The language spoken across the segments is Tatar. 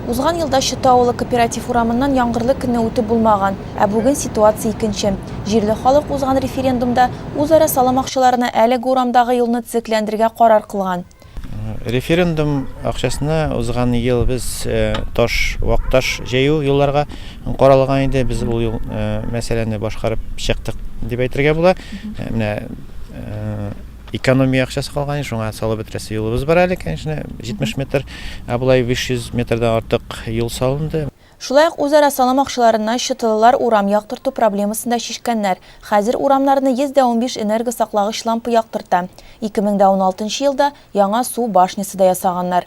Узган елда Чыты авылы Кооператив урамыннан яңгырлы көнне үтеп булмаган. Ә бүген ситуация икенче. Җирле халык узган референдумда үзара салым акчаларына әлеге урамдагы юлны төзекләндерергә карар кылган. Референдум акчасына узган ел без таш, вак таш җәю юлларга каралган иде. Без ул юл мәсьәләне башкарып чыктык дип әйтергә була. Менә экономия акчасы калган, шуңа салып бетерәсе юлыбыз бар әле, конечно, 70 метр. Ә болай 500 метрдан артык юл салынды. Шулай ук үзара салым акчаларыннан чытылылар урам яктырту проблемасын да чишкәннәр. Хәзер урамнарны 115 энергосаклагыч лампа яктырта. 2016 елда яңа су башнясы да ясаганнар.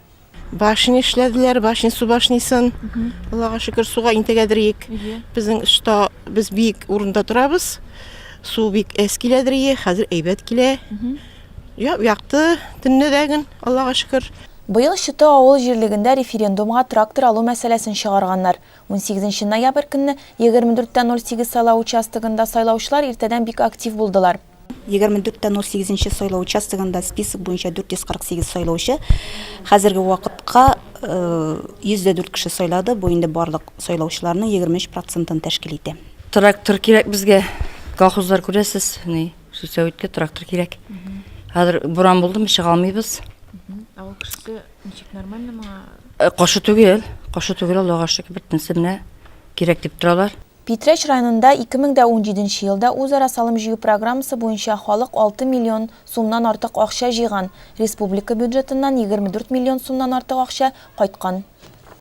Башня эшләделәр, башня, су башнясын. Аллага шөкер, суга интегәдер идек. Безнең очта без биек урында торабыз. Су бик әз киләдер ие, хәзер әйбәт килә. Якты төнне дә гөн, Аллага шөкер. Быел Чыты авыл җирлегендә референдумга трактор алу мәсьәләсен чыгарганнар. Унсигезенче ноябрь көнне 24 тә 08 сайлау участогында сайлаучылар иртәдән бик актив булдылар. 24 тә 08 нче сайлау участогында список буенча 448 сайлаучы. Хәзерге вакытка 104 кеше сайлады, бу инде барлык сайлаучыларның 23 процентын тәшкил итә. Трактор кирәк безгә. Колхозлар күрәсез, ни, сельсоветка трактор кирәк. Хәзер буран булдымы, чыга алмыйбыз. Авыл кешесе ничек нормально моңа? Э, каршы түгел, каршы түгел, Аллага шөкер, бөтенесе менә кирәк дип торалар. Питрәч районында 2017 нче елда үзара салым җыю программасы буенча халык 6 миллион сумнан артык акча җыйган, республика бюджетыннан 24 миллион сумнан артык акча кайткан.